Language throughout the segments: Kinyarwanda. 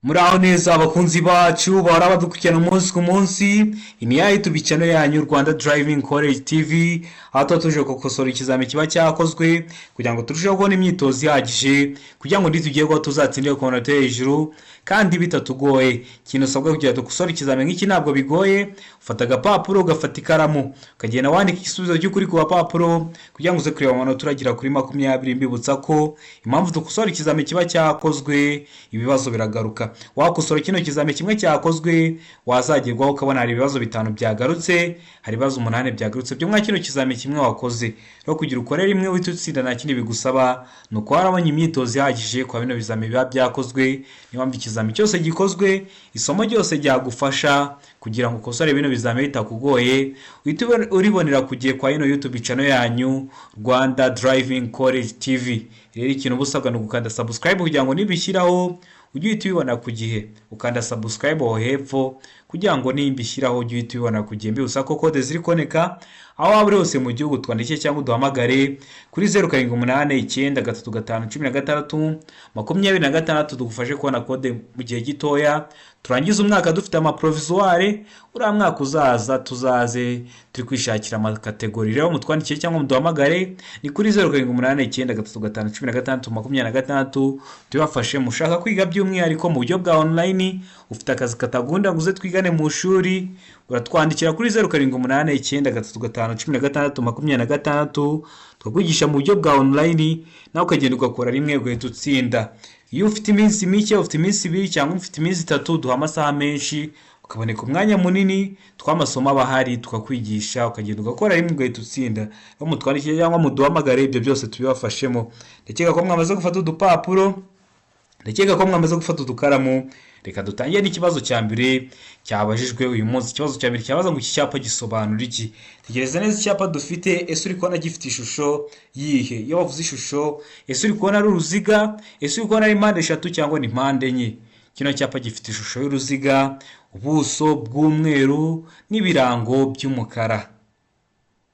Muraho neza abakunzi bacu bahora badukurikirana umunsi ku munsi. Iyi ni ya YouTube channel yanyu, Rwanda Driving College TV, aho tuba tuje gukosora ikizami kiba cyakozwe kugira ngo turusheho kubona imyitozo ihagije, kugira ngo nitugerwaho tuzatsindire ku manota yo hejuru kandi bitatugoye. Ikintu usabwa kugira ngo dukosore ikizami nk'iki ntabwo bigoye: ufata agapapuro, ugafata ikaramu, ukagenda wandika igisubizo cy'ukuri ku gapapuro kugira ngo uze kureba amanota uragira kuri 20. Mbibutsa ko impamvu dukosora ikizami kiba cyakozwe, ibibazo biragaruka. Wakosora kino kizami kimwe cyakozwe, wazagerwaho ukabona hari ibibazo bitanu byagarutse, hari ibibazo umunani byagarutse byo mwa kino kizami kimwe wakoze. Rero kugira ukore rimwe uhite utsinda, nta kindi bigusaba, ni uko warabonye imyitozo ihagije kwa bino bizami biba byakozwe. Niyo mpamvu ikizami cyose gikozwe, isomo ryose ryagufasha kugira ngo ukosore bino bizami bitakugoye, uhite uribonera ku gihe kwa ino YouTube channel yanyu, Rwanda Driving College TV. Rero ikintu uba usabwa ni ugukanda subscribe kugira ngo nibishyiraho ujye uhita ubibona ku gihe. Ukanda subscribe aho hepfo kugira ngo nimbishyiraho ujye uhita ubibona ku gihe. Mbibutsa ko kode ziri kuboneka aho waba uri hose mu gihugu. Twandike cyangwa uduhamagare kuri 0789351626, tugufashe kubona kode mu gihe gitoya. Turangize umwaka dufite amaprovisoire, uriya mwaka uzaza tuzaze turi kwishakira amacatégorie. Rero mutwandikire cyangwa muduhamagare, ni kuri 0789351626, tubafashe. Mushaka kwiga by'umwihariko mu buryo bwa online, ufite akazi katagunda ngo uze twigane mu ishuri, uratwandikira kuri 0789351626, tukakwigisha mu buryo bwa online, nawe ukagenda ugakora rimwe ugahita utsinda. Iyo ufite iminsi mike, ufite iminsi 2 cyangwa ufite iminsi 3, duha amasaha menshi, ukaboneka umwanya munini tw'amasomo aba ahari, tukakwigisha, ukagenda ugakora rimwe ugahita utsinda. Rero mutwandikire cyangwa muduhamagare, ibyo byose tubibafashemo. Ndakeka ko mwamaze gufata udupapuro, ndakeka ko mwamaze gufata udukaramu. Reka dutangire n'ikibazo cya mbere cyabajijwe uyu munsi. Ikibazo cya mbere cyabaza ngo: iki cyapa gisobanura iki? Tegereza neza icyapa dufite. Ese uri kubona gifite ishusho yihe? Iyo bavuze ishusho, ese uri kubona ari uruziga? Ese uri kubona ari mpande eshatu cyangwa ni mpande enye? Kino cyapa gifite ishusho y'uruziga, ubuso bw'umweru n'ibirango by'umukara.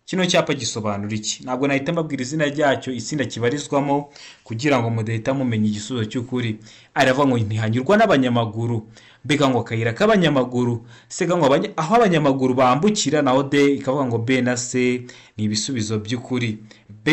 Kino cyapa gisobanura iki? Ntabwo nahita mbabwira izina ryacyo, itsinda kibarizwamo, kugira ngo mudahita mumenya igisubizo cy'ukuri. Aravuga ngo ntihanyurwa n'abanyamaguru, mbega ngo akayira k'abanyamaguru, sega ngo aho abanyamaguru bambukira. Naho D ikavuga ngo B na C ni ibisubizo by'ukuri. B,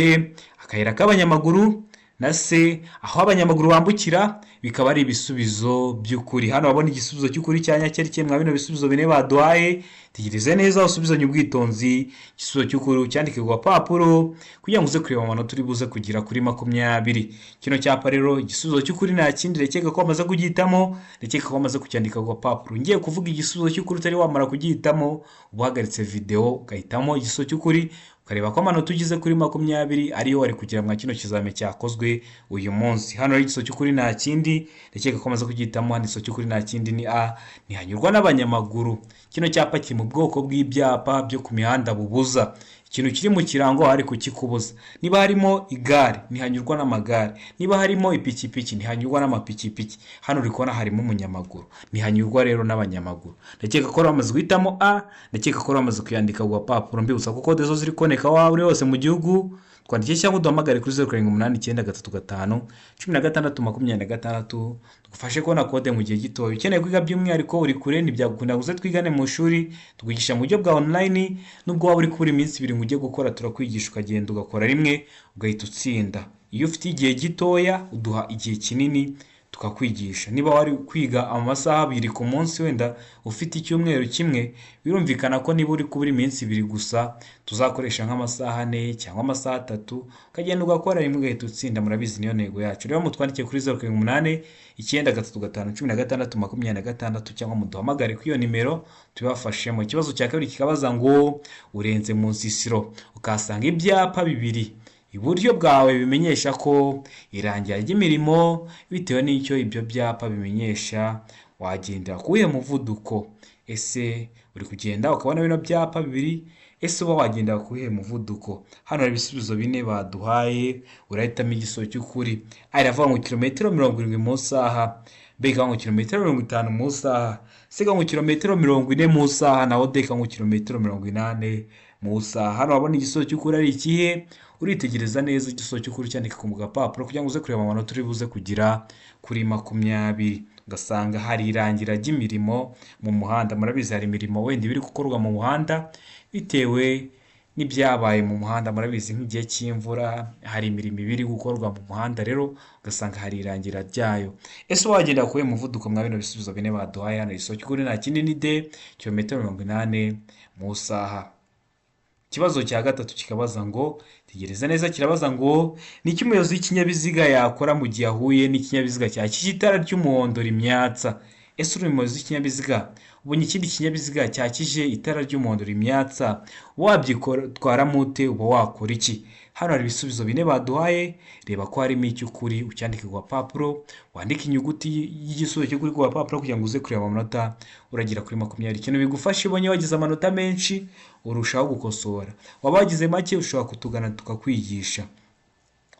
akayira k'abanyamaguru, na C, aho abanyamaguru bambukira, bikaba ari ibisubizo by'ukuri. Hano wabona igisubizo cy'ukuri cya nyacyo ari kimwe bino bisubizo bine baduhaye. Tegereze neza, usubizanye ubwitonzi, igisubizo cy'ukuri ucyandike ku gapapuro kugira ngo uze kureba amanota uri buze kugira kuri 20. Kino cyapa rero, igisubizo cy'ukuri nta kindi. Rekeka ko wamaze kugihitamo, rekeka ko wamaze kucyandika ku gapapuro. Ngiye kuvuga igisubizo cy'ukuri utari wamara kugihitamo, uba uhagaritse videwo ugahitamo igisubizo cy'ukuri, ukareba ko amanota ugize kuri 20 ariyo wari kugira mwa kino kizami cyakozwe uyu munsi. Hano rero igisubizo cy'ukuri nta kindi, ndakeka ko amaze kugihitamo. Hano igisubizo cy'ukuri nta kindi, ni A, ntihanyurwa n'abanyamaguru. Kino cyapa kiri mu bwoko bw'ibyapa byo ku mihanda bubuza. Ikintu kiri mu kirango hari kukikubuza. Niba harimo igare, ntihanyurwa n'amagare. Niba harimo ipikipiki, ntihanyurwa n'amapikipiki. Hano uri kubona harimo umunyamaguru, ntihanyurwa rero n'abanyamaguru. Ndakeka ko bamaze guhitamo A, ndakeka ko bamaze kuyandika ku gapapuro. Mbibutsa ko kode zo ziri kuboneka aho waba uri hose mu gihugu. Twandike cyangwa uduhamagare kuri 0789351626, tugufashe kubona kode mu gihe gitoya. Ukeneye kwiga by'umwihariko, uri kure ntibyagukunda ngo uze twigane mu ishuri, tukwigisha mu buryo bwa online. Nubwo waba uri kubura iminsi 2 ngo ujye gukora, turakwigisha, ukagenda ugakora rimwe ugahita utsinda. Iyo ufite igihe gitoya, uduha igihe kinini tukakwigisha. Niba wari kwiga amasaha 2 ku munsi, wenda ufite icyumweru kimwe, birumvikana ko niba uri kubura iminsi 2 gusa, tuzakoresha nk'amasaha 4 cyangwa amasaha 3, ukagenda ugakora rimwe ugahita utsinda. Murabizi, niyo ntego yacu. Rero mutwandike kuri 0789351626 cyangwa muduhamagare kuri iyo nimero, tubafashemo. Ikibazo cya kabiri kikabaza ngo: urenze mu nsisiro ukahasanga ibyapa bibiri iburyo bwawe bimenyesha ko irangira ry'imirimo. Bitewe n'icyo ibyo byapa bimenyesha, wagendera ku wuhe muvuduko? Ese uri kugenda ukabona bino byapa bibiri, ese uba wagendera ku wuhe muvuduko? Hano hari ibisubizo bine baduhaye, urahitamo igisubizo cy'ukuri. A iravuga ngo kilometero 70 mu isaha, B ikavuga ngo kilometero 50 mu isaha, C ikavuga ngo kilometero 40 mu isaha, naho D ikavuga ngo kilometero 80 mu isaha. Hano wabona igisubizo cy'ukuri ari ikihe? Uritegereza neza, igisubizo cy'ukuri cyandika ku gapapuro kugira ngo uze kureba amanota uri buze kugira kuri 20. Ugasanga hari irangira ry'imirimo mu muhanda. Murabizi, hari imirimo wenda iba iri gukorwa mu muhanda bitewe n'ibyabaye mu muhanda. Murabizi, nk'igihe cy'imvura hari imirimo iba iri gukorwa mu muhanda, rero ugasanga hari irangira ryayo. Ese wagenda kuwuhe muvuduko mwa bino bisubizo bine baduhaye hano? Igisubizo cy'ukuri nta kindi, ni D, kilometero 80 mu isaha. Ikibazo cya gatatu kikabaza ngo, tegereza neza, kirabaza ngo: ni iki umuyobozi w'ikinyabiziga yakora mu gihe ahuye n'ikinyabiziga cyakije itara ry'umuhondo rimyatsa? Ese uri umuyobozi w'ikinyabiziga, ubonye ikindi kinyabiziga cyakije itara ry'umuhondo rimyatsa, wabyitwaramo ute? Uba wakora iki? Hano hari ibisubizo bine baduhaye. Reba ko harimo icy'ukuri, ucyandike ku gapapuro, wandike inyuguti y'igisubizo cy'ukuri ku gapapuro kugira ngo uze kureba amanota uragira kuri 20. Ikintu bigufasha, ubonye wagize amanota menshi urushaho gukosora, waba wagize make ushobora kutugana tukakwigisha,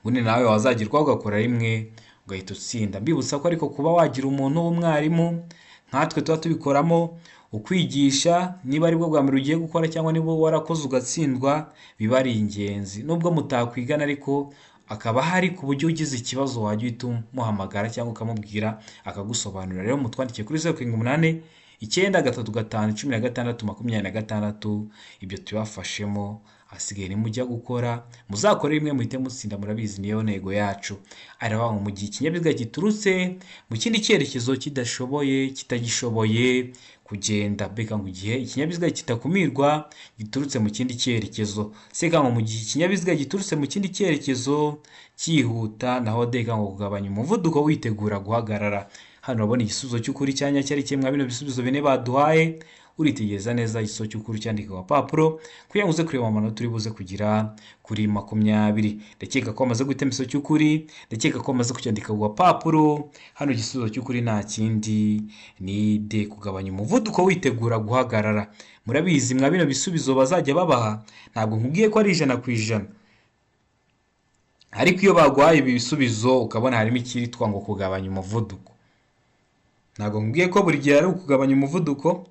ubundi nawe wazagerwaho ugakora rimwe ugahita utsinda. Mbibutsa ko ariko kuba wagira umuntu w'umwarimu nkatwe tuba tubikoramo ukwigisha, niba aribwo bwa mbere ugiye gukora cyangwa niba warakoze ugatsindwa, biba ari ingenzi. Nubwo mutakwigana, ariko akaba ahari ku buryo ugize ikibazo wajya uhita umuhamagara cyangwa ukamubwira akagusobanurira. Rero mutwandikiye kuri 0789351626, ibyo tubafashemo. Ahasigaye nimujya gukora muzakore rimwe muhite mutsinda. Murabizi, niyo ntego yacu. Aravuga ngo mu gihe ikinyabiziga giturutse mu kindi cyerekezo kidashoboye, kitagishoboye kugenda. Mbega ngo igihe ikinyabiziga kitakumirwa giturutse mu kindi cyerekezo. C ngo mu gihe ikinyabiziga giturutse mu kindi cyerekezo cyihuta. Naho D ngo kugabanya umuvuduko witegura guhagarara. Hano urabona igisubizo cy'ukuri cya nyacyo ari kimwe bino bisubizo bine baduhaye. Uritegereza neza, igisubizo cy'ukuri cyandika ku gapapuro kugira ngo uze kureba amanota uri buze kugira kuri 20. Ndakeka ko wamaze guhitamo igisubizo cy'ukuri, ndakeka ko wamaze kucyandika ku gapapuro. Hano igisubizo cy'ukuri nta kindi, ni D, kugabanya umuvuduko witegura guhagarara. Murabizi, mwa bino bisubizo bazajya babaha, ntabwo nkubwiye ko ari 100%, ariko iyo baguhaye ibi bisubizo ukabona harimo icyitwa ngo kugabanya umuvuduko, ntabwo nkubwiye ko buri gihe ari ukugabanya umuvuduko,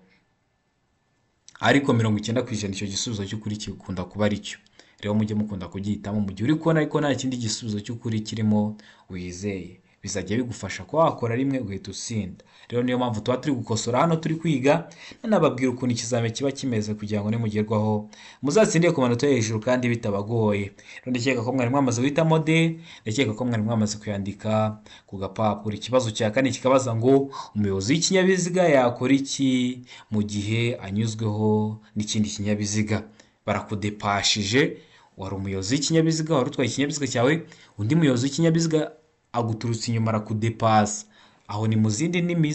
ariko 90% icyo gisubizo cy'ukuri gikunda kuba ari cyo. Rero mujye mukunda kugihitamo mu gihe uri kubona ariko nta kindi gisubizo cy'ukuri kirimo wizeye. Bizajya bigufasha kuba wakora rimwe ugahita utsinda. Rero niyo mpamvu tuba turi gukosora hano, turi kwiga, nanababwira ukuntu ikizami kiba kimeze kugira ngo nimugerwaho muzatsindire ku manota yo hejuru kandi bitabagoye. Rero ndakeka ko mwari mwamaze guhitamo D, ndakeka ko mwari mwamaze kuyandika ku gapapuro. Ikibazo cya kane kikabaza ngo: umuyobozi w'ikinyabiziga yakora iki mu gihe anyuzweho n'ikindi kinyabiziga? Barakudepashije, wari umuyobozi w'ikinyabiziga, wari utwaye ikinyabiziga cyawe, undi muyobozi w'ikinyabiziga aguturutse inyuma arakudepasa. Aho ni mu zindi ndimi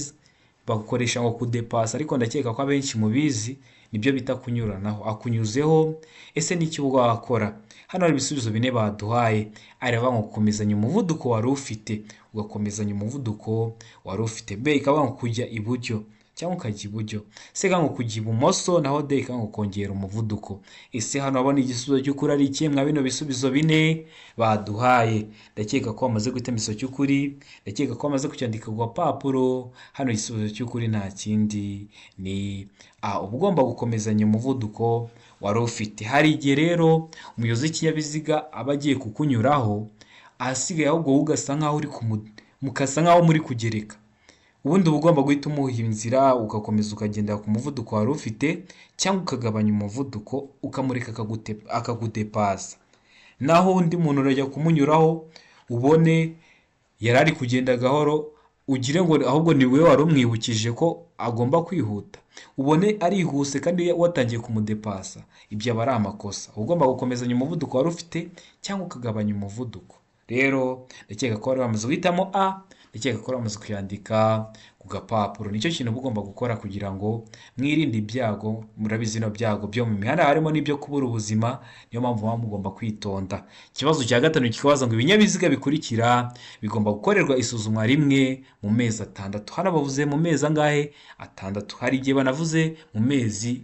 bagukoresha ngo kudepasa, ariko ndakeka ko abenshi mubizi, nibyo bita kunyuranaho. Akunyuzeho, ese n'iki uba wakora? Hano hari ibisubizo bine baduhaye. Aravuga ngo gukomezanya umuvuduko wari ufite, ugakomezanya umuvuduko wari ufite. B ikavuga ngo kujya iburyo cyangwa ukajya iburyo. C ikavuga ngo kujya ibumoso. Naho D ikavuga ngo kongera umuvuduko. Ese hano urabona igisubizo cy'ukuri ari ikihe mwa bino bisubizo bine baduhaye? Ndakeka ko wamaze guhitamo igisubizo cy'ukuri, ndakeka ko wamaze kucyandika ku gapapuro. Hano igisubizo cy'ukuri nta kindi, ni A, uba ugomba gukomezanya umuvuduko wari ufite. Hari igihe rero umuyobozi w'ikinyabiziga aba agiye kukunyuraho, ahasigaye ahubwo wowe ugasa nkaho uri mukasa nkaho muri kugereka. Ubundi uba ugomba guhita umuha inzira, ugakomeza ukagendera ku muvuduko wari ufite cyangwa ukagabanya umuvuduko, ukamureka akagudepasa. Naho undi muntu urajya kumunyuraho ubone yari ari kugenda gahoro, ugire ngo ahubwo ni wowe wari umwibukije ko agomba kwihuta, ubone arihuse kandi watangiye kumudepasa. Ibyo aba ari amakosa. Uba ugomba gukomezanya umuvuduko wari ufite cyangwa ukagabanya umuvuduko. Rero ndakeka ko wari wamaze guhitamo A, ndakeka ko wari wamaze kuyandika ku gapapuro. Nicyo kintu uba ugomba gukora kugira ngo mwirinde ibyago. Murabizi, bino byago byo mu mihanda harimo n'ibyo kubura ubuzima, niyo mpamvu muba mugomba kwitonda. Ikibazo cya gatanu kikabaza ngo: ibinyabiziga bikurikira bigomba gukorerwa isuzumwa rimwe mu mezi 6. Hano bavuze mu mezi angahe? 6. Hari igihe banavuze mu mezi,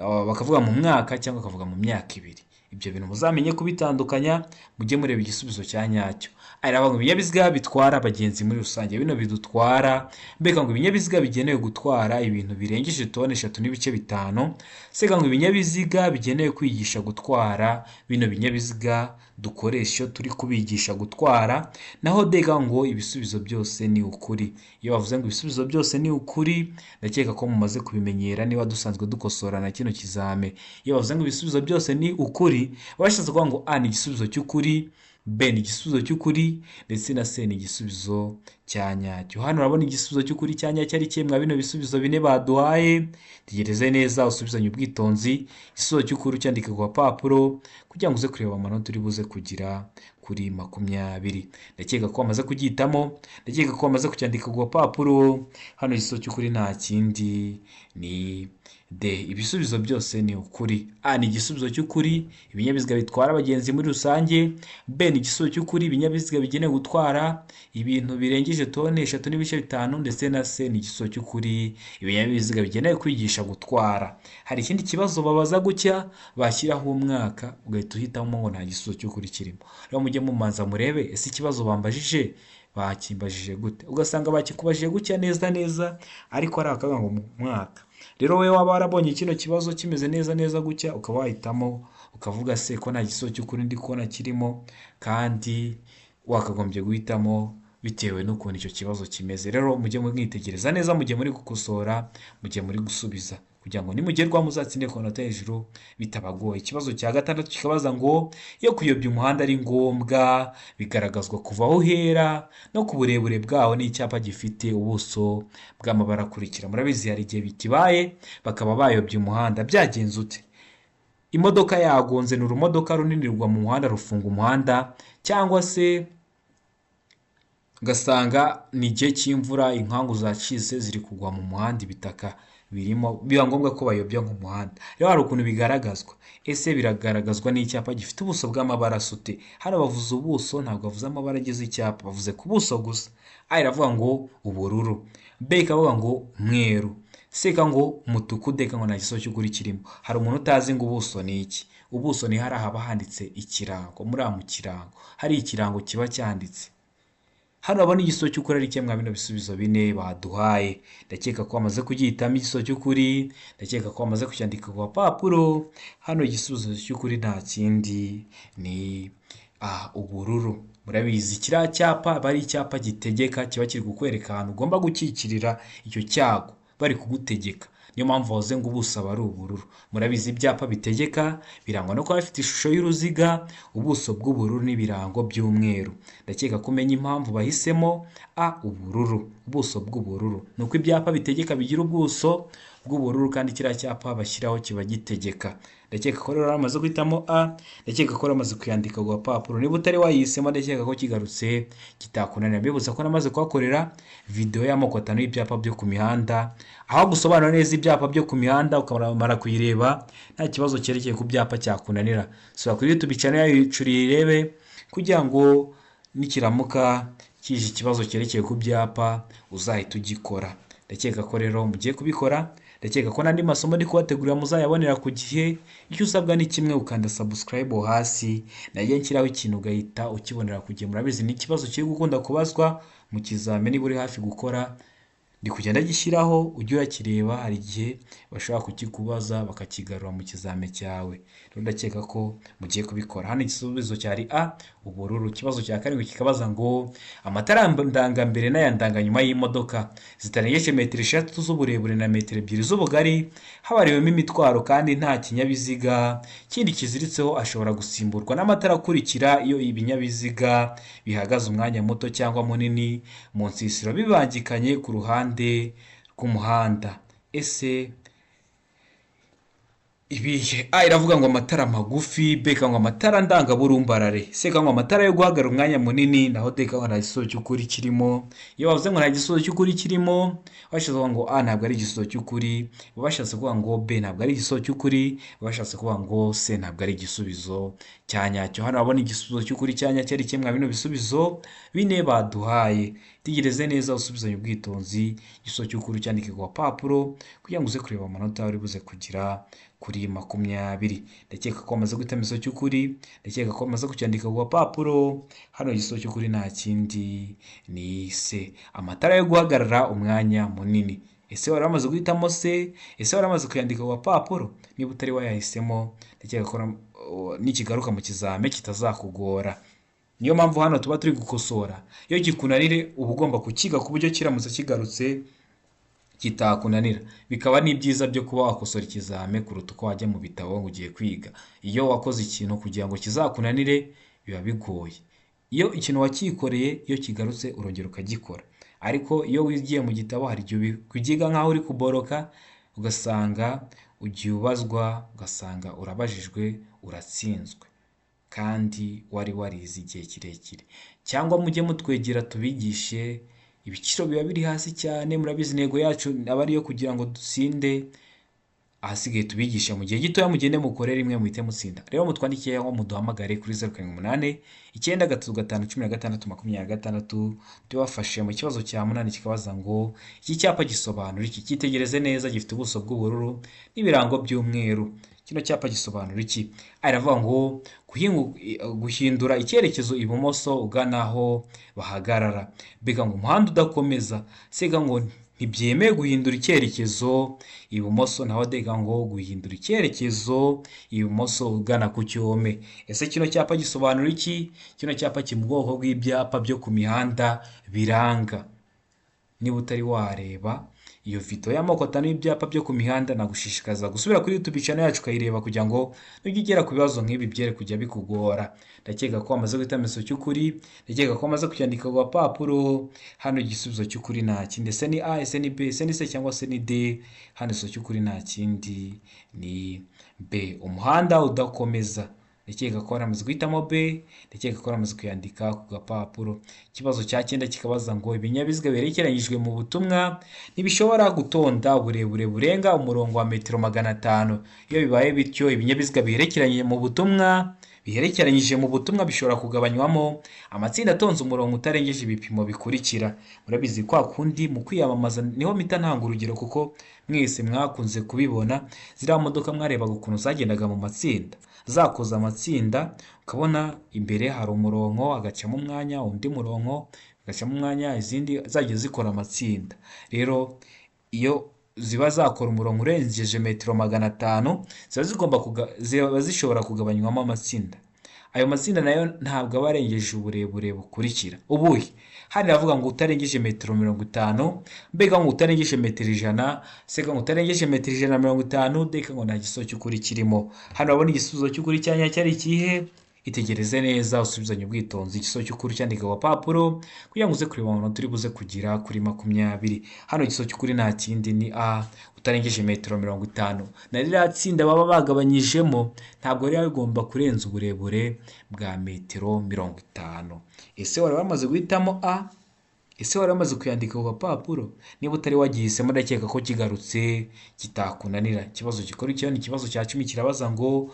bakavuga mu mwaka cyangwa bakavuga mu myaka 2. Ibyo bintu muzamenye kubitandukanya, mujye mureba igisubizo cya nyacyo. Aravuga ngo ibinyabiziga bitwara abagenzi muri rusange, bino bidutwara. B ngo ibinyabiziga bigenewe gutwara ibintu birengeje toni 3.5. C ngo ibinyabiziga bigenewe kwigisha gutwara, bino binyabiziga dukoresha iyo turi kubigisha gutwara. Naho D ngo ibisubizo byose ni ukuri. Iyo bavuze ngo ibisubizo byose ni ukuri, ndakeka ko mumaze kubimenyera niba dusanzwe dukosora na kino kizame. Iyo bavuze ngo ibisubizo byose ni ukuri, bashatse kuvuga ngo A ni igisubizo cy'ukuri, B ni igisubizo cy'ukuri, ndetse na C ni igisubizo cya nyacyo. Hano urabona igisubizo cy'ukuri cya nyacyo ari kimwe bino bisubizo bine baduhaye. Tegereze neza, usubizanye ubwitonzi, igisubizo cy'ukuri ucyandike ku gapapuro kugira ngo uze kureba amanota uri buze kugira kuri 20. Ndakeka ko wamaze kugihitamo, ndakeka ko wamaze kucyandika ku gapapuro. Hano igisubizo cy'ukuri nta kindi ni D. Ibisubizo byose ni ukuri. A ni igisubizo cy'ukuri, ibinyabiziga bitwara abagenzi muri rusange. B ni igisubizo cy'ukuri, ibinyabiziga bigenewe gutwara ibintu birengeje toni 3.5, ndetse na C ni igisubizo cy'ukuri, ibinyabiziga bigenewe kwigisha gutwara. Hari ikindi kibazo babaza gutya, bashyiraho umwaka ugahita uhitamo ngo nta gisubizo cy'ukuri kirimo. Rero mujye mumanza murebe ese ikibazo bambajije bakimbajije gute, ugasanga bakikubajije gutya neza neza, ariko ari akavuga ngo mu mwaka. Rero wowe waba warabonye kino kibazo kimeze neza neza gutya, ukaba wahitamo ukavuga se ko nta gisubizo cy'ukuri ndi kubona kirimo, kandi wakagombye guhitamo bitewe n'ukuntu icyo kibazo kimeze. Rero mujye mwitegereza neza, mujye muri gukosora, mujye muri gusubiza, kugira ngo nimugerwaho muzatsinde ku manota hejuru bitabagoye. Ikibazo cya gatandatu kikabaza ngo iyo kuyobya umuhanda ari ngombwa, bigaragazwa kuva aho uhera no ku burebure bwawo n'icyapa gifite ubuso bw'amabara akurikira. Murabizi hari igihe bikibaye bakaba bayobya umuhanda. Byagenze ute? Imodoka yagonze, ni urumodoka runini rugwa mu muhanda rufunga umuhanda, cyangwa se ugasanga ni igihe cy'imvura, inkangu zacitse ziri kugwa mu muhanda, ibitaka birimo, biba ngombwa ko bayobya nk'umuhanda. Rero hari ukuntu bigaragazwa. Ese biragaragazwa n'icyapa gifite ubuso bw'amabara asute? Hano bavuze ubuso, ntabwo bavuze amabara agize icyapa, bavuze ku buso gusa. A iravuga ngo ubururu, B ikavuga ngo umweru, C ikavuga ngo umutuku, D ikavuga ngo nta gisubizo cy'ukuri kirimo. Hari umuntu utazi ngo ubuso ni iki? Ubuso ni hariya haba handitse ikirango, muri mu kirango hari ikirango kiba cyanditse. Hano urabona igisubizo cy'ukuri ari kimwe bino bisubizo bine baduhaye. Ndakeka ko wamaze kugihitamo igisubizo cy'ukuri, ndakeka ko wamaze kucyandika ku gapapuro. Hano igisubizo cy'ukuri nta kindi ni ubururu. Murabizi kiriya cyapa aba ari icyapa gitegeka, kiba kiri kukwereka ahantu ugomba gukikirira icyo cyago, bari kugutegeka. Niyo mpamvu bavuze ngo ubuso aba ari ubururu. Murabizi ibyapa bitegeka birangwa no kuba bifite ishusho y'uruziga, ubuso bw'ubururu n'ibirango by'umweru. Ndakeka ko umenya impamvu bahisemo A ubururu, ubuso bw'ubururu. Ni uko ibyapa bitegeka bigira ubuso bw'ubururu, kandi kiriya cyapa bashyiraho kiba gitegeka. Ndakeka ko rero wamaze guhitamo A, ndakeka ko wamaze kuyandika ku gapapuro. Niba utari wayihisemo, ndakeka ko kigarutse kitakunanira. Mbibutsa ko namaze kuhakorera videwo y'amoko 5 y'ibyapa byo ku mihanda, aho gusobanura neza ibyapa byo ku mihanda, ukamara kuyireba nta kibazo cyerekeye ku byapa cyakunanira. Sura kuri YouTube channel yacu uyirebe, kugira ngo nikiramuka kije ikibazo cyerekeye ku byapa uzahita ugikora. Ndakeka ko rero mugiye kubikora, ndakeka ko n'andi masomo ndi kubategurira muzayabonera ku gihe. Icyo usabwa ni kimwe, ukanda subscribe hasi, najya nshyiraho ikintu ugahita ukibonera ku gihe. Murabizi ni ikibazo kiri gukunda kubazwa mu kizamini niba uri hafi gukora, ndi kugenda gishyiraho ujye urakireba, hari igihe bashobora kukikubaza bakakigarura mu kizame cyawe. Rero ndakeka ko mugiye kubikora. Hano igisubizo cyari A ubururu. Ikibazo cya karindwi kikabaza ngo amatara ndangambere n'aya ndanganyuma y'imodoka zitarengeje metero 3 z'uburebure na metero 2 z'ubugari, habariwemo imitwaro kandi nta kinyabiziga kindi kiziritseho, ashobora gusimburwa n'amatara akurikira iyo ibinyabiziga bihagaze umwanya muto cyangwa munini mu nsisiro bibangikanye ku ruhande rw'umuhanda. Ese ibihe? A iravuga ngo amatara magufi, B ikavuga ngo amatara ndangaburumbarare, C ikavuga ngo amatara yo guhagarara umwanya munini, naho D ikavuga ngo nta gisubizo cy'ukuri kirimo. Iyo bavuze ngo nta gisubizo cy'ukuri kirimo, bashatse kuvuga ngo A ntabwo ari igisubizo cy'ukuri, bashatse kuvuga ngo B ntabwo ari igisubizo cy'ukuri, bashatse kuvuga ngo C ntabwo ari igisubizo cya nyacyo. Hano urabona igisubizo cy'ukuri cya nyacyo ari kimwe bino bisubizo bine baduhaye. Tegereze neza usubizanye ubwitonzi igisubizo cy'ukuri cyandike ku gapapuro kugira ngo uze kureba amanota uri buze kugira kuri 20. Ndakeka ko wamaze guhitamo igisubizo cy'ukuri, ndakeka ko wamaze kucyandika ku gapapuro. Hano igisubizo cy'ukuri nta kindi ni C, amatara yo guhagarara umwanya munini. Ese wari wamaze guhitamo C? Ese wari wamaze kuyandika ku gapapuro? Niba utari wayahisemo, ndakeka ko nikigaruka mu kizame kitazakugora. Niyo mpamvu hano tuba turi gukosora. Iyo kikunanire uba ugomba kukiga ku buryo kiramutse kigarutse kitakunanira. Bikaba n'ibyiza byo kuba wakosora ikizame kuruta uko wajya mu bitabo ngo ugiye kwiga. Iyo wakoze ikintu kugira ngo kizakunanire biba bigoye. Iyo ikintu wakikoreye, iyo kigarutse urongera ukagikora. Ariko iyo wigiye mu gitabo hari igihe ubyiga nk'aho uri kuboroka, ugasanga ugiye ubazwa, ugasanga urabajijwe uratsinzwe kandi wari warize igihe kirekire. Cyangwa mujye mutwegera tubigishe, ibiciro biba biri hasi cyane, murabizi intego yacu aba ari iyo kugira ngo dutsinde, ahasigaye tubigishe mu gihe gitoya, mugende mukore rimwe muhite mutsinda. Rero mutwandikiye aho muduhamagare kuri 078 935 16 26, tubafashe mu kibazo cya 8 kikabaza ngo iki cyapa gisobanura iki? Cyitegereze neza, gifite ubuso bw'ubururu n'ibirango by'umweru. Kino cyapa gisobanura iki? Aravuga ngo guhindura icyerekezo ibumoso ugana aho bahagarara. Mbega ngo umuhanda udakomeza, sega ngo ntibyemewe guhindura icyerekezo ibumoso, naho dega ngo guhindura icyerekezo ibumoso ugana ku cyome. Ese kino cyapa gisobanura iki? Kino cyapa kiri mu bwoko bw'ibyapa byo ku mihanda biranga. Niba utari wareba iyo video y'amoko 5 y'ibyapa byo ku mihanda, nagushishikariza gusubira kuri YouTube channel yacu ukayireba kugira ngo nujya ugera ku bibazo nk'ibi byere kujya bikugora. Ndakeka ko wamaze guhitamo igisubizo cy'ukuri, ndakeka ko wamaze kucyandika ku gapapuro. Hano igisubizo cy'ukuri nta kindi, ese ni A, ese ni B, ese ni C cyangwa se ni D? Hano igisubizo cy'ukuri nta kindi ni B, umuhanda udakomeza. Ndakeka ko waramaze guhitamo B, ndakeka ko waramaze kuyandika ku gapapuro. Ikibazo cya 9 kikabaza ngo ibinyabiziga biherekeranyijwe mu butumwa ntibishobora gutonda uburebure burenga umurongo wa metero 500. Iyo bibaye bityo, ibinyabiziga biherekeranye mu butumwa biherekeranyije mu butumwa bishobora kugabanywamo amatsinda atonze umurongo utarengeje ibipimo bikurikira. Murabizi kwa kundi mu kwiyamamaza niho mpita ntanga urugero kuko mwese mwakunze kubibona, ziriya modoka mwarebaga ukuntu zagendaga mu matsinda, zakoze amatsinda, ukabona imbere hari umurongo hagacamo umwanya, undi murongo hagacamo umwanya, izindi zagiye zikora amatsinda. Rero iyo ziba zakora umurongo urengeje metero 500, ziba zishobora kugabanywamo amatsinda. Ayo matsinda nayo ntabwo aba arengeje uburebure bukurikira. Ubuhe? Hano iravuga ngo utarengeje metero 50, mbega ngo utarengeje metero 100, sega ngo utarengeje metero 150, deka ngo nta gisubizo cy'ukuri kirimo. Hano urabona igisubizo cy'ukuri cya nyacyo ari ikihe? Itegereze neza usubizanye ubwitonzi igisubizo cy'ukuri cyandika ku gapapuro kugira ngo uze kureba amanota uri buze kugira kuri 20. Hano igisubizo cy'ukuri nta kindi ni A, utarengeje metero 50. Na ririya tsinda baba bagabanyijemo ntabwo riba rigomba kurenza uburebure bwa metero 50. Ese wari wamaze guhitamo A? Ese wari wamaze kuyandika ku gapapuro? Niba utari wagihisemo ndakeka ko kigarutse kitakunanira. Ikibazo gikurikiyeho ni ikibazo cya 10 kirabaza ngo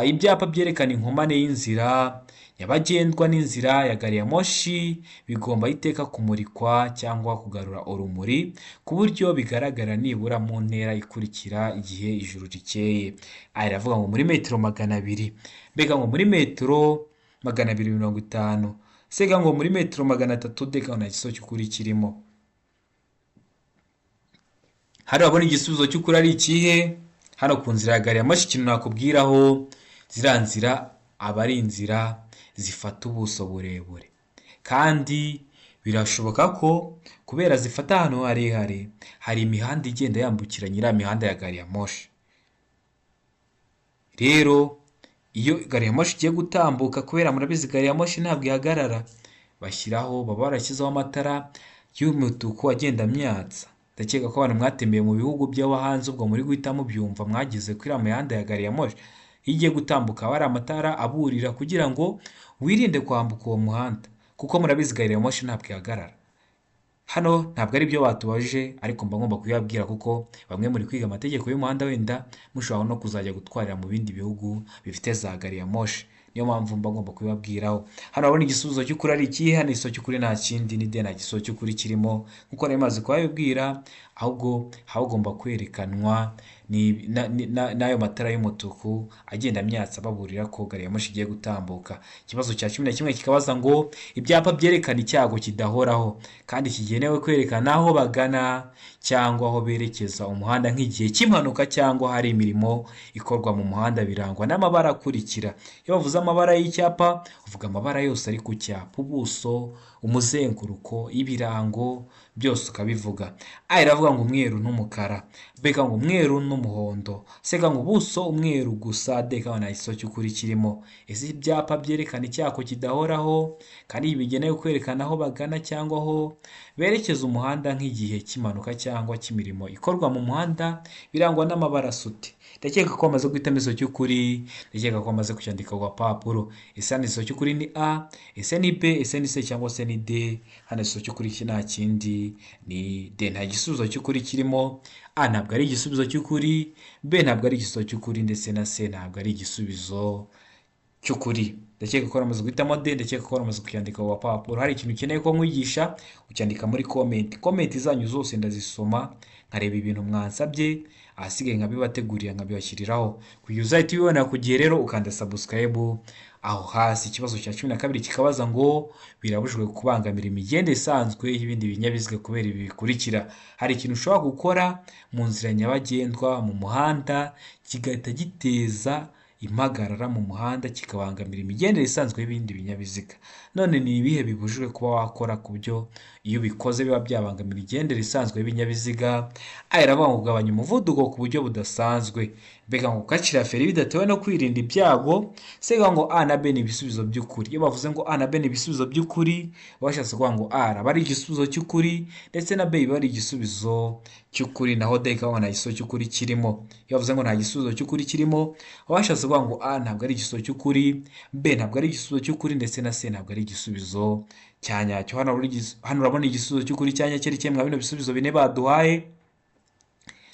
ibyapa byerekana inkomane y'inzira nyabagendwa n'inzira ya gari ya moshi bigomba iteka kumurikwa cyangwa kugarura urumuri ku buryo bigaragara nibura mu ntera ikurikira igihe ijuru rikeye. Aha iravuga ngo muri metero 200, mbega ngo muri metero 250, sega ngo muri metero 300, deka nta gisubizo cy'ukuri kirimo. Hano urabona igisubizo cy'ukuri ari ikihe? Hano ku nzira ya gari ya moshi ikintu nakubwiraho, ziriya nzira aba ari inzira zifata ubuso burebure, kandi birashoboka ko kubera zifata ahantu harehare hari imihanda igenda yambukiranya iriya mihanda ya gari ya moshi. Rero iyo gari ya moshi igiye gutambuka, kubera murabizi gari ya moshi ntabwo ihagarara, bashyiraho baba barashyizeho amatara y'umutuku agenda amyatsa. Ndakeka ko abantu mwatembeye mu bihugu byo hanze ubwo muri guhita mubyumva, mwageze kuri iriya mihanda ya gari ya moshi. Iyo igiye gutambuka haba hari amatara aburira kugira ngo wirinde kwambuka uwo muhanda, kuko murabizi gari ya moshi ntabwo ihagarara. Hano ntabwo ari byo batubajije, ariko mba ngomba kubibabwira kuko bamwe muri kwiga amategeko y'umuhanda, wenda mushobora no kuzajya gutwarira mu bindi bihugu bifite za gari ya moshi. Niyo mpamvu mba ngomba kubibabwiraho. Hano urabona igisubizo cy'ukuri ari ikihe? Hano igisubizo cy'ukuri nta kindi, ni D. Nta gisubizo cy'ukuri kirimo nkuko nari maze kubabibwira, ahubwo hagomba kwerekanwa n'ayo matara y'umutuku agenda amyatsa baburira ko gari ya moshi igiye gutambuka. Ikibazo cya 11 kikabaza ngo ibyapa byerekana icyago kidahoraho kandi kigenewe kwerekana aho bagana cyangwa aho berekeza umuhanda nk'igihe cy'impanuka cyangwa hari imirimo ikorwa mu muhanda birangwa n'amabara akurikira. Iyo bavuze amabara y'icyapa, uvuga amabara yose ari ku cyapa: ubuso, umuzenguruko, ibirango byose ukabivuga. A iravuga ngo umweru n'umukara, B ikavuga ngo umweru n'umuhondo, C ikavuga ngo ubuso umweru gusa, D ikavuga nta gisubizo cy'ukuri kirimo. Ese ibyapa byerekana icyago kidahoraho kandi bigenewe kwerekana aho bagana cyangwa aho berekeza umuhanda nk'igihe cy'impanuka cyangwa cy'imirimo ikorwa mu muhanda birangwa n'amabara asute? Ndakeka ko wamaze guhitamo igisubizo cy'ukuri, ndakeka ko wamaze kucyandika ku gapapuro. Ese hano igisubizo cy'ukuri ni A, ese ni B, ese ni C cyangwa se ni D? Hano igisubizo cy'ukuri nta kindi, ni D. Nta gisubizo cy'ukuri kirimo. A ntabwo ari igisubizo cy'ukuri, B ntabwo ari igisubizo cy'ukuri, ndetse na C ntabwo ari igisubizo cy'ukuri. Ndakeka ko waramaze guhitamo D, ndakeka ko waramaze kucyandika ku gapapuro. Hari ikintu ukeneye ko nkwigisha, ucyandika muri comment. Comment zanyu zose ndazisoma, nkareba ibintu mwansabye, ahasigaye nkabibategurira, nkabibashyiriraho kugira uzahite ubibona ku gihe. Rero ukanda subscribe aho hasi. Ikibazo cya 12 kikabaza ngo birabujijwe kubangamira imigendere isanzwe y'ibindi binyabiziga kubera ibi bikurikira. Hari ikintu ushobora gukora mu nzira nyabagendwa, mu muhanda, kigahita giteza impagarara mu muhanda, kikabangamira imigendere isanzwe y'ibindi binyabiziga. None ni ibihe bibujijwe kuba wakora ku byo iyo ubikoze biba byabangamira imigendere isanzwe y'ibinyabiziga? A iravuga ngo kugabanya umuvuduko ku buryo budasanzwe, B ngo gukacira feri bidatewe no kwirinda ibyago, C ngo A na B ni ibisubizo by'ukuri. Iyo bavuze ngo A na B ni ibisubizo by'ukuri, bashatse kuvuga ngo A aba ari igisubizo cy'ukuri ndetse na B iba ari igisubizo cy'ukuri, naho D ikaba nta gisubizo cy'ukuri kirimo. Iyo bavuze ngo nta gisubizo cy'ukuri kirimo, bashatse kuvuga ngo A ntabwo ari igisubizo cy'ukuri, B ntabwo ari igisubizo cy'ukuri, ndetse na C ntabwo ari igisubizo cya nyacyo. Hano urabona igisubizo cy'ukuri cya nyacyo ari kimwe bino bisubizo bine baduhaye.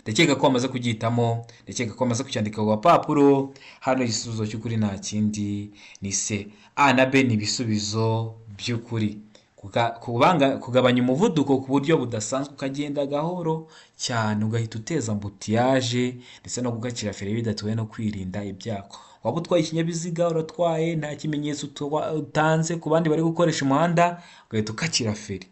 Ndakeka ko wamaze kugihitamo, ndakeka ko wamaze kucyandika ku gapapuro. Hano igisubizo cy'ukuri nta kindi, ni C. A na B ni ibisubizo by'ukuri. Kugabanya umuvuduko ku buryo budasanzwe, ukagenda gahoro cyane, ugahita uteza embouteillage, ndetse no gukacira feri bidatewe no kwirinda ibyago. Waba utwaye ikinyabiziga, uratwaye, nta kimenyetso utanze ku bandi bari gukoresha umuhanda, ugahita ukacira feri,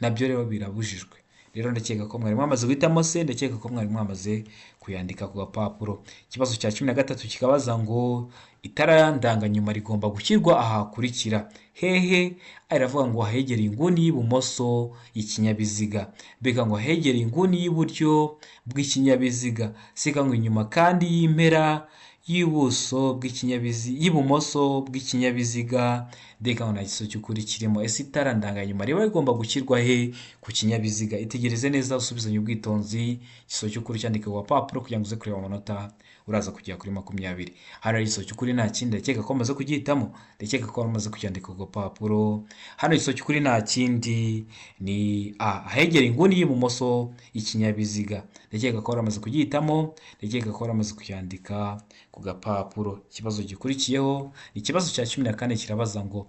nabyo rero birabujijwe. Rero ndakeka ko mwari mwamaze guhitamo C, ndakeka ko mwari mwamaze kuyandika ku gapapuro. Ikibazo cya 13 kikabaza ngo itara ndanganyuma rigomba gushyirwa aha hakurikira hehe? A iravuga ngo ahegereye inguni y'ibumoso y'ikinyabiziga, B ngo ahegereye inguni y'iburyo bw'ikinyabiziga, C ngo inyuma kandi y'impera y'ubuso bw'ikinyabiziga, y'ibumoso bw'ikinyabiziga, D ngo nta gisubizo cy'ukuri kirimo. Ese itara ndanganyuma riba rigomba gushyirwa he ku kinyabiziga? Itegereze neza, usubizanye ubwitonzi, igisubizo cy'ukuri cyandike ku gapapuro kugira ngo uze kureba amanota uraza kugera kuri 20. Hano hari igisubizo cy'ukuri nta kindi, ndakeka ko wamaze kugihitamo, ndakeka ko wamaze kucyandika ku gapapuro. Hano igisubizo cy'ukuri nta kindi, ni A, ahegereye inguni y'ibumoso y'ikinyabiziga. Ndakeka ko waramaze kugihitamo, ndakeka ko waramaze kucyandika ku gapapuro. Ikibazo gikurikiyeho ni ikibazo cya 14, kirabaza ngo,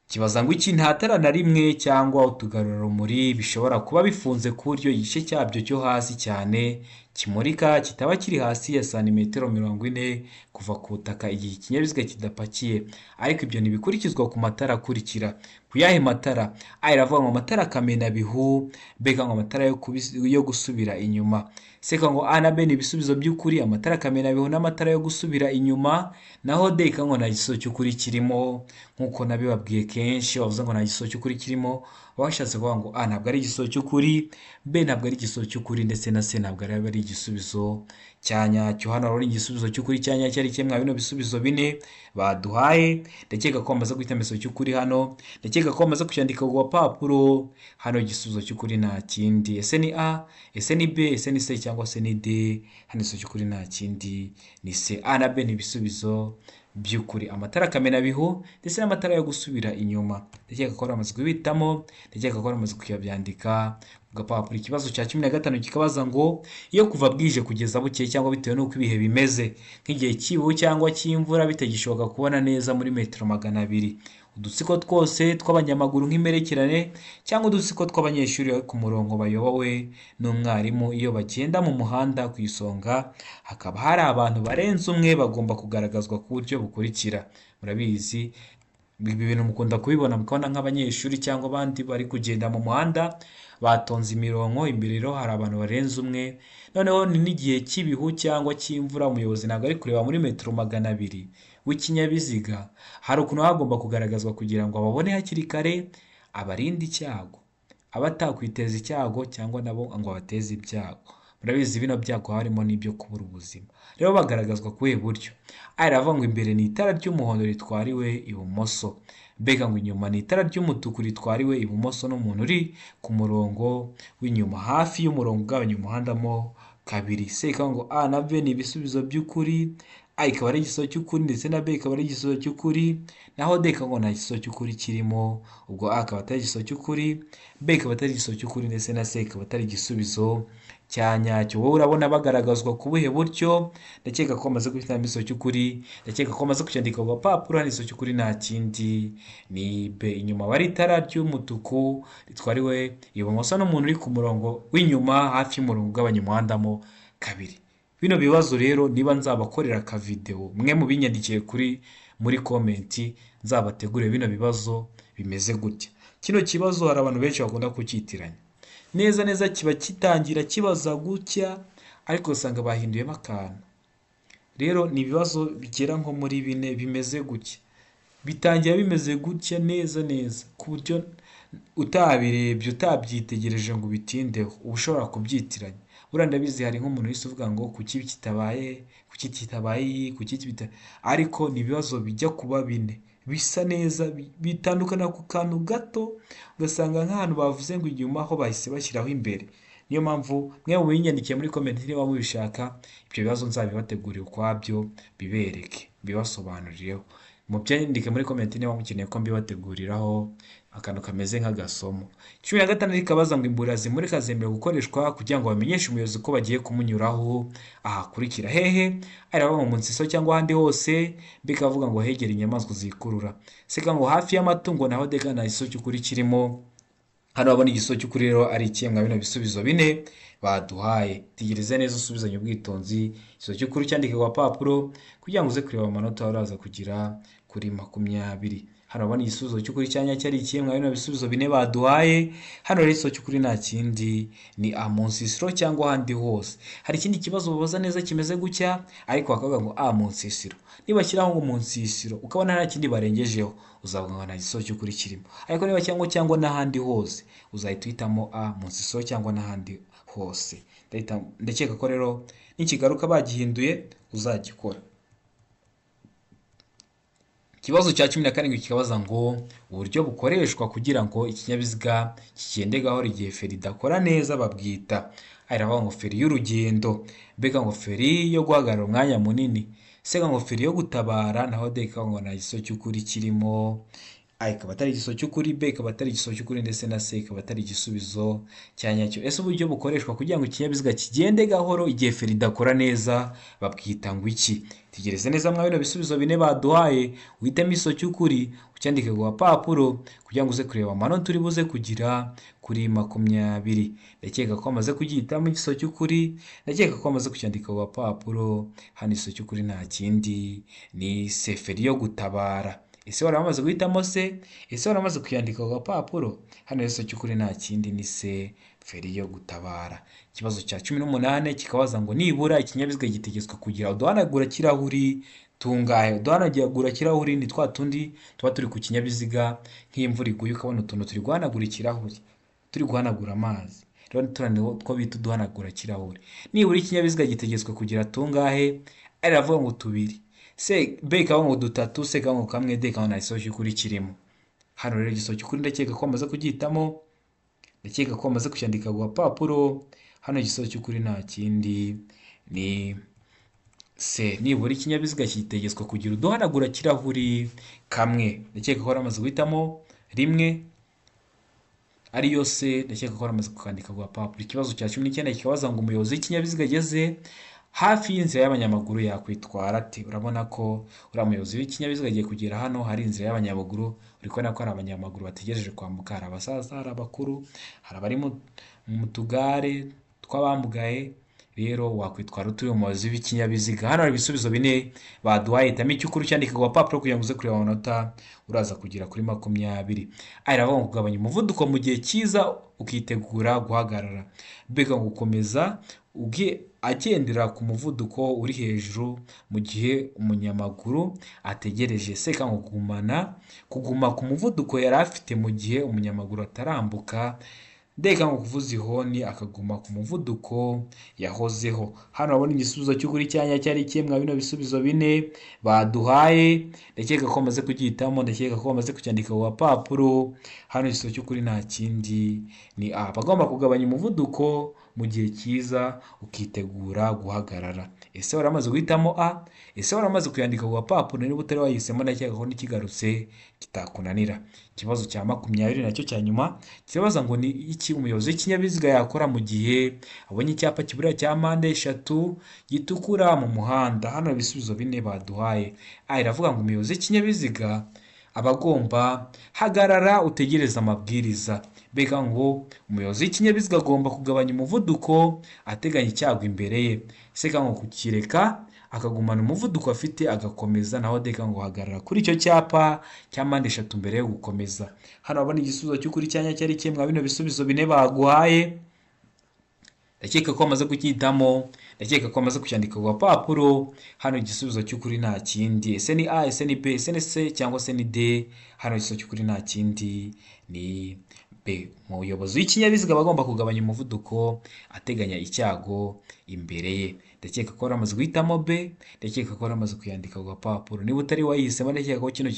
kibaza ngo iki: nta tara na rimwe cyangwa utugarurarumuri bishobora kuba bifunze ku buryo igice cyabyo cyo hasi cyane kimurika kitaba kiri hasi ya santimetero 40 kuva ku butaka igihe ikinyabiziga kidapakiye, ariko ibyo ntibikurikizwa ku matara akurikira. Ku yahe matara? A iravuga ngo amatara kamenabihu, B ngo amatara yo gusubira inyuma, C ngo A na B ni ibisubizo by'ukuri, amatara kamenabihu n'amatara yo gusubira inyuma, naho D ngo nta gisubizo cy'ukuri kirimo. Nk'uko nabibabwiye kenshi, bavuze ngo nta gisubizo cy'ukuri kirimo, bashatse kuvuga ngo A ntabwo ari igisubizo cy'ukuri, B ntabwo ari igisubizo cy'ukuri, ndetse na C ntabwo ari igisubizo cya nyacyo. Hano hari igisubizo cy'ukuri cya nyacyo ari kimwe bino bisubizo bine baduhaye. Ndakeka ko bamaze guhitamo igisubizo cy'ukuri hano, ndakeka ko bamaze kucyandika ku gapapuro. Hano igisubizo cy'ukuri nta kindi. Ese ni A, ese ni B, ese ni C cyangwa se ni D? Hano igisubizo cy'ukuri nta kindi, ni C. A na B ni ibisubizo by'ukuri. by'ukuri. Amatara kamenabihu ndetse n'amatara yo gusubira inyuma. Ndakeka ko waramaze kubihitamo, ndakeka ko waramaze kuyabyandika ku gapapuro. Ikibazo cya 15 kikabaza ngo iyo kuva bwije kugeza bukeye cyangwa bitewe n'uko ibihe bimeze, nk'igihe cy'ibihu cyangwa cy'imvura bitagishoboka kubona neza muri metero 200, udutsiko twose tw'abanyamaguru nk'imperekerane cyangwa udutsiko tw'abanyeshuri bari ku murongo bayobowe n'umwarimu, iyo bagenda mu muhanda ku isonga hakaba hari abantu barenze umwe bagomba kugaragazwa ku buryo bukurikira. Murabizi ibi bintu mukunda kubibona, mukabona nk'abanyeshuri cyangwa abandi bari kugenda mu muhanda batonze imirongo, imbere rero hari abantu barenze umwe, noneho ni n'igihe cy'ibihu cyangwa cy'imvura, umuyobozi ntabwo ari kureba muri metero 200 w'ikinyabiziga, hari ukuntu hagomba kugaragazwa kugira ngo ababone hakiri kare, abarinde icyago, abe atakwiteza icyago cyangwa nabo ngo abateze ibyago. Murabizi bino byago harimo n'ibyo kubura ubuzima. Rero bagaragazwa kubuhe buryo? A iravuga ngo imbere ni itara ry'umuhondo ritwariwe ibumoso, mbega ngo inyuma ni itara ry'umutuku ritwariwe ibumoso n'umuntu uri ku murongo w'inyuma hafi y'umurongo ugabanya umuhanda mo kabiri. C ikavuga ngo A na B ni ibisubizo by'ukuri, A ikaba ari igisubizo cy'ukuri ndetse na B ikaba ari igisubizo cy'ukuri, naho D ikavuga ngo nta gisubizo cy'ukuri kirimo, ubwo A akaba atari igisubizo cy'ukuri, B ikaba atari igisubizo cy'ukuri ndetse na C ikaba atari igisubizo cya nyacyo. Wowe urabona bagaragazwa ku buhe buryo? Ndakeka ko bamaze guhitamo igisubizo cy'ukuri, ndakeka ko bamaze kucyandika ku gapapuro. Hano igisubizo cy'ukuri nta kindi ni B. Inyuma aba ari itara ry'umutuku ritwariwe ibumoso n'umuntu uri ku murongo w'inyuma hafi y'umurongo ugabanya umuhanda mo kabiri. Bino bibazo rero niba nzabakorera akavidewo, mwe mubinyandikiye kuri muri comment, nzabategurire bino bibazo bimeze gutya. Kino kibazo hari abantu benshi bakunda kucyitiranya. Neza neza kiba kitangira kibaza gutya, ariko usanga bahinduyemo akantu. Rero ni ibibazo bigera nko muri bine bimeze gutya. Bitangira bimeze gutya neza neza, ku buryo utabirebye utabyitegereje ngo ubitindeho, uba ushobora kubyitiranya. Buriya ndabizi hari nk'umuntu wahise uvuga ngo kuki kitabaye, kuki kitabaye iyi, kuki kita, ariko ni ibibazo bijya kuba bine bisa neza, bitandukana ku kantu gato, ugasanga nk'ahantu bavuze ngo inyuma ho bahise bashyiraho imbere. Niyo mpamvu mwe mubinyandikiye muri comment niba mubishaka, ibyo bibazo nzabibategurira ukwabyo, bibereke, bibasobanurireho. Mubyandike muri comment niba mukeneye ko mbibateguriraho akantu kameze nk'agasomo. 16 rikabaza ngo imburira zimurika zemerewe gukoreshwa kugira ngo bamenyeshe umuyobozi ko bagiye kumunyuraho ahakurikira hehe? Aravuga ngo mu nsiso cyangwa ahandi hose, bikavuga ngo hegere inyamaswa zikurura, seka ngo hafi y'amatungo, naho dega nta gisubizo cy'ukuri kirimo. Hano babona igisubizo cy'ukuri rero ari ikihe mwa bino bisubizo bine baduhaye? Tegereze neza usubizanye ubwitonzi, igisubizo cy'ukuri cyandike ku gapapuro kugira ngo uze kureba amanota uraza kugira kuri 20. Hano urabona igisubizo cy'ukuri cya nyacyo ari ikihe mwa bino bisubizo bine baduhaye? Hano rero igisubizo cy'ukuri nta kindi ni A, mu nsisiro cyangwa ahandi hose. Hari ikindi kibazo babaza neza kimeze gutya, ariko bakavuga ngo A mu nsisiro. Nibashyiraho ngo mu nsisiro ukabona nta kindi barengejeho, uzavuga ngo nta gisubizo cy'ukuri kirimo. Ariko niba cyangwa n'ahandi hose, uzahita uhitamo A mu nsisiro cyangwa n'ahandi hose. Ndakeka ko rero nikigaruka bagihinduye uzagikora. Ikibazo cya 17 kikabaza ngo uburyo bukoreshwa kugira ngo ikinyabiziga kigende gahoro igihe feri idakora neza babwita. Aravuga ngo feri y'urugendo, mbega ngo feri yo guhagarara umwanya munini, sega ngo feri yo gutabara, naho D ikavuga ngo nta gisubizo cy'ukuri kirimo. A ikaba atari igisubizo cy'ukuri, B ikaba atari igisubizo cy'ukuri ndetse na C ikaba atari igisubizo cya nyacyo. Ese uburyo bukoreshwa kugira ngo ikinyabiziga kigende gahoro igihe feri idakora neza babwita ngo iki? Tegereze neza mwa bino bisubizo bine baduhaye, uhitemo igisubizo cy'ukuri ucyandike ku gapapuro kugira ngo uze kureba amanota uri buze kugira kuri 20. Ndakeka ko wamaze kugihitamo igisubizo cy'ukuri, ndakeka ko wamaze kucyandika ku gapapuro. Hano igisubizo cy'ukuri nta kindi ni C, feri yo gutabara. Ese wari wamaze guhitamo se? Ese wari wamaze kuyandika ku gapapuro? Hano igisubizo cy'ukuri nta kindi ni C, feri yo gutabara. Ikibazo cya 18 kikabaza ngo nibura ikinyabiziga gitegetswe kugira uduhanagura kirahuri tungahe? Uduhanagura kirahuri ni twa tundi tuba turi ku kinyabiziga, nk'imvura iguye ukabona utuntu turi guhanagura ikirahuri, turi guhanagura amazi. Rero turiya two bita uduhanagura kirahuri. Nibura ikinyabiziga gitegetswe kugira tungahe? Aravuga ngo tubiri, C B ikavuga ngo dutatu, C ikavuga ngo kamwe, D ikavuga ngo nta gisubizo cy'ukuri kirimo. Hano rero igisubizo cy'ukuri ndakeka ko wamaze kugihitamo, ndakeka ko wamaze kucyandika ku gapapuro. Hano igisubizo cy'ukuri nta kindi ni C, nibura ikinyabiziga kitegetswe kugira uduhanagura kirahuri kamwe. Ndakeka ko waramaze guhitamo rimwe ariyo C, ndakeka ko waramaze kukandika ku gapapuro. Ikibazo cya 19 kikabaza ngo umuyobozi w'ikinyabiziga ageze hafi y'inzira y'abanyamaguru yakwitwara ate? Urabona ko uriya muyobozi w'ikinyabiziga agiye kugera hano hari inzira y'abanyamaguru, uri kubona ko hari abanyamaguru bategereje kwambuka, hari abasaza, hari abakuru, hari abari mu tugare tw'abamugaye. Rero wakwitwara ute uri umuyobozi w'ikinyabiziga? Hano hari ibisubizo bine baduhaye, hitamo icyo ukora ucyandika ku gapapuro kugira ngo uze kureba amanota uraza kugera kuri 20. A iravuga ngo kugabanya umuvuduko mu gihe cyiza ukitegura guhagarara. B ngo gukomeza agendera ku muvuduko uri hejuru mu gihe umunyamaguru ategereje. C ngo kuguma ku muvuduko yari afite mu gihe umunyamaguru atarambuka. D ngo kuvuza ihoni akaguma ku muvuduko yahozeho. Hano urabona igisubizo cy'ukuri cyanya cyari kimwe mwa bino bisubizo bine baduhaye. Ndakeka ko bamaze kugihitamo, ndakeka ko bamaze kucyandika ku gapapuro. Hano igisubizo cy'ukuri nta kindi ni A. Bagomba kugabanya umuvuduko mu gihe cyiza ukitegura guhagarara. Ese waramaze guhitamo A? Ese waramaze kuyandika ku gapapuro? Niba utari wayihisemo, ndakeka ko n'ikigarutse kitakunanira. Ikibazo cya 20 nacyo cya nyuma kirabaza ngo ni iki umuyobozi w'ikinyabiziga yakora mu gihe abonye icyapa kiburira cya mpande eshatu gitukura mu muhanda? Hano ibisubizo bine baduhaye. A iravuga ngo umuyobozi w'ikinyabiziga aba agomba hagarara utegereze amabwiriza. B ngo umuyobozi w'ikinyabiziga agomba kugabanya umuvuduko ateganya icyago imbere ye. C ngo kukireka akagumana umuvuduko afite agakomeza. Naho D ngo hagarara kuri icyo cyapa cya mpande eshatu mbere yo gukomeza. Hano urabona igisubizo cy'ukuri cyanya cyari kimwe mwa bino bisubizo bine baguhaye. Ndakeka ko bamaze kucyitamo, ndakeka ko bamaze kucyandika ku gapapuro. Hano igisubizo cy'ukuri nta kindi. Ese ni A, ese ni B, ese ni C cyangwa se ni D? Hano igisubizo cy'ukuri nta kindi ni B. Umuyobozi w'ikinyabiziga aba agomba kugabanya umuvuduko ateganya icyago imbere ye. Ndakeka ko waramaze guhitamo B, ndakeka ko waramaze kuyandika ku gapapuro. Niba utari wayihisemo, ndakeka ko kino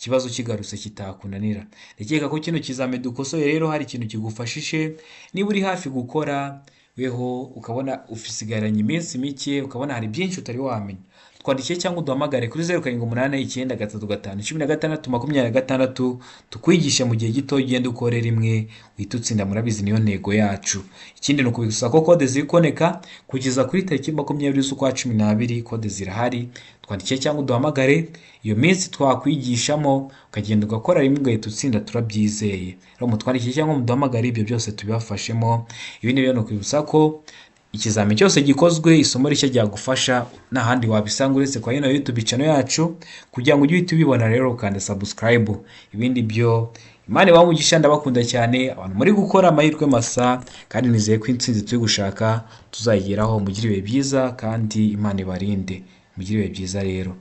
kibazo kigarutse kitakunanira. Ndakeka ko kino kizami dukosoye rero hari ikintu kigufashije. Niba uri hafi gukora weho ukabona usigaranye iminsi mike, ukabona hari byinshi utari wamenya, twandikiye cyangwa uduhamagare kuri 0789351626, tukwigishe mu gihe gito, ugenda ukore rimwe uhita utsinda. Murabizi niyo ntego yacu. Ikindi ni ukubigusa ko kode ziri kuboneka kugeza kuri tariki 20 z'ukwa 12, kode zirahari. Twandikiye cyangwa uduhamagare, iyo minsi twakwigishamo ukagenda ugakora rimwe ugahita utsinda, turabyizeye. Rero mutwandikiye cyangwa muduhamagare, ibyo byose tubibafashemo. Ibindi rero ni ukwibutsa ko ikizami cyose gikozwe, isomo rishya ryagufasha, nta handi wabisanga uretse kwa ino YouTube channel yacu. Kugira ngo ujye uhita ubibona rero ukanda subscribe. Ibindi byo Imana ibahe umugisha, ndabakunda cyane abantu muri gukora, amahirwe masa, kandi nizeye ko intsinzi turi gushaka tuzayigeraho. Mugire ibihe byiza kandi Imana ibarinde. Mugire ibihe byiza rero.